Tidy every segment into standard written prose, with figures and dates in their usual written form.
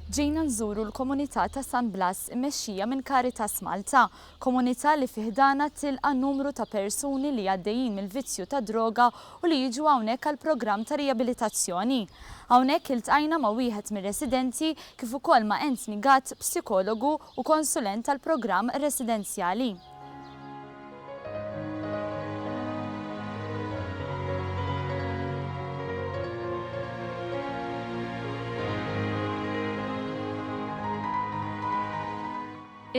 Ġejna nżuru l-komunità ta' San Blas immexxija minn Caritas Malta, komunità li fi ħdanha tilqa' numru ta' persuni li għaddejjin mill-vizzju tad-droga u li jiġu hawnhekk għal programm ta' rijabilitazzjoni. Hawnhekk iltqajna ma' wieħed mir-residenti kif ukoll ma' Anthony Gatt, psikologu u konsulent tal-programm residenzjali.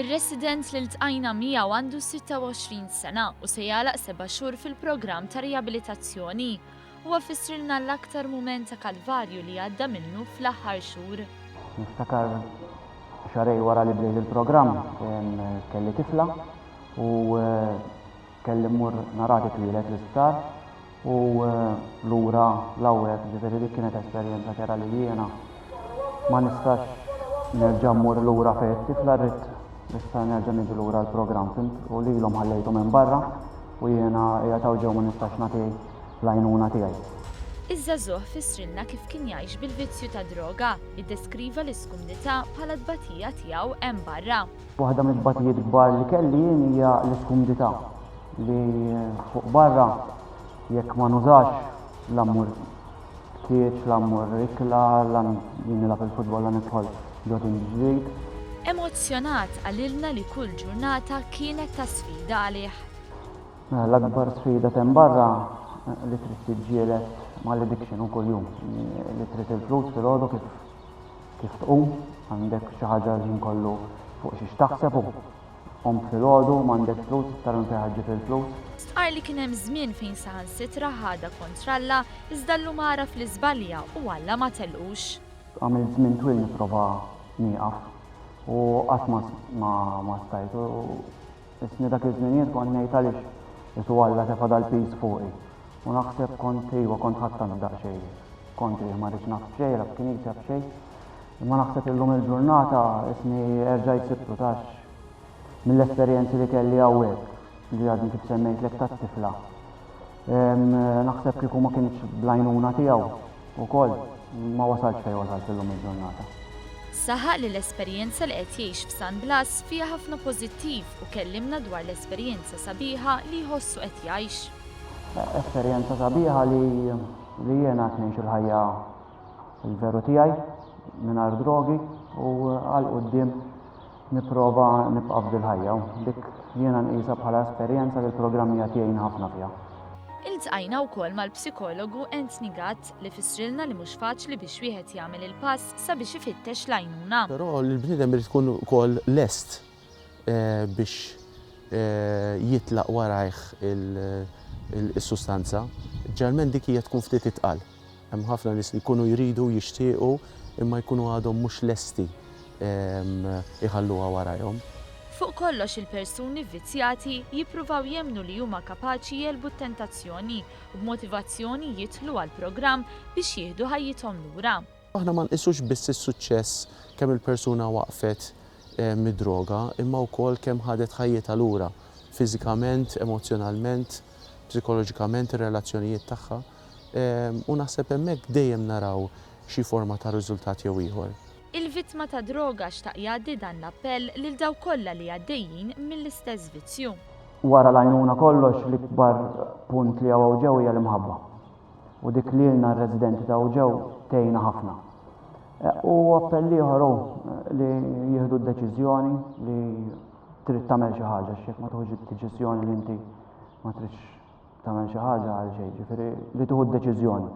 Ir-resident li ltqajna miegħu għandu 26 sena u se jagħlaq seba' xhur fil-programm ta' rijabilitazzjoni. Huwa fissrilna l-aktar mument ta' kalvarju li għadda minnu fl-aħħar xhur. Niftakar xahrejn wara li bdejt il-programm kelli tifla u kelli mmur naraha titwieled l-isptar u lura l-hawnhekk, ġifieri dik kienet esperjenza kerha li jiena ma nistax nerġa' mmur lura fejn it-tifla rrid issa nerġa' niġi lura l-programm, fhimt? U lilhom ħallejthom hemm barra u jiena qiegħed hawn ġew ma nistax nagħti l-għajnuna tiegħi. Iż-żagħżugħ fissrilna kif kien jgħix bil-vizzju tad-droga, iddeskriva l-iskumdità bħala t-tbatija tiegħu hemm barra. Waħda mit-tbatijiet kbar li kelli jien hija l-iskumdità li fuq barra jekk ma nużax la mmur tieġ, la mmur ikla, la jien nilgħab il-futbol la nidħol ġo tim ġdid. Emozzjonat qalilna li kull ġurnata kienet ta' sfida għalih. L-akbar sfida t'hemm barra li trid tiġġieled mal-addiction hu kuljum. Li trid il-flus filgħodu kif kif tqum, għandek xi ħaġa l-ħin kollu fuq xiex taħseb u qomt filgħodu m'għandekx flus, tara minn fejn ħa ġġib il-flus. Stqarr li kien hemm żmien fejn saħansitra ħadha kontra Alla iżda llum għaraf li żbalja u Alla ma telqux. Għamilt żmien twil nipprova nieqaf u qatt ma ma stajt u Isni dak iż-żminijiet kont ngħid għaliex qisu Alla tefa' dal-piż fuqi. U naħseb kont iva kont ħadt daqsxejn kontrih ma ridtx naf b'xejn la b'knisja b'xejn. Imma naħseb illum il-ġurnata isni erġajt sibtu tax mill-esperjenzi li kelli hawnhekk li għadni kif semmejtlek tat-tifla. Naħseb kieku ma kinitx bl-għajnuna tiegħu ukoll ma wasaltx fejn wasalt illum il-ġurnata. Saħaq li l-esperjenza li qed jgħix f'San Blas fiha ħafna pożittiv u kellimna dwar l-esperjenza sabiħa li jħossu qed jgħix. Esperjenza sabiħa li li jiena qed ngħix il-ħajja l-veru tiegħi mingħajr drogi u għal quddiem Nipprova nibqa' f'dil-ħajja u dik jiena nqisha bħala esperjenza li l-programm qiegħed jgħinni ħafna fiha. Iltqajna wkoll mal-psikologu Anthony Gatt li fissrilna li mhux faċli biex wieħed jagħmel il-pass sabiex ifittex l-għajnuna. Però l-bniedem irid ikun ukoll lest biex jitlaq warajh is-sustanza. Ġeneralment dik hija tkun ftit itqal. Hemm ħafna nies li jkunu jridu, jixtiequ, imma jkunu għadhom mhux lesti jħalluha warajhom. Fuq kollox il-persuni vvizzjati jippruvaw jemmnu li huma kapaċi jegħlbu t-tentazzjoni u b'motivazzjoni jidħlu għall-programm biex jieħdu ħajjithom lura. Aħna ma nqisux biss is-suċċess kemm il-persuna waqfet mid-droga imma wkoll kemm ħadet ħajjitha lura fiżikament, emozzjonalment, psikoloġikament, ir-relazzjonijiet tagħha. U naħseb hemmhekk dejjem naraw xi forma ta' riżultat jew ieħor. Il-vittma tad-droga xtaq jgħaddi dan l-appell lil dawk kollha li għaddejjin mill-istess vizzju. Wara l-għajnuna kollox l-ikbar punt li hawn hawn ġew hija l-imħabba. U dik lilna r-residenti ta' hawn ġew tgħinna ħafna. U appell ieħor hu li jieħdu d-deċiżjoni li trid tagħmel xi ħaġa għax jekk ma tieħux id-deċiżjoni li inti ma tridx tagħmel xi ħaġa għal xejn, ġifieri li tieħu d-deċiżjoni.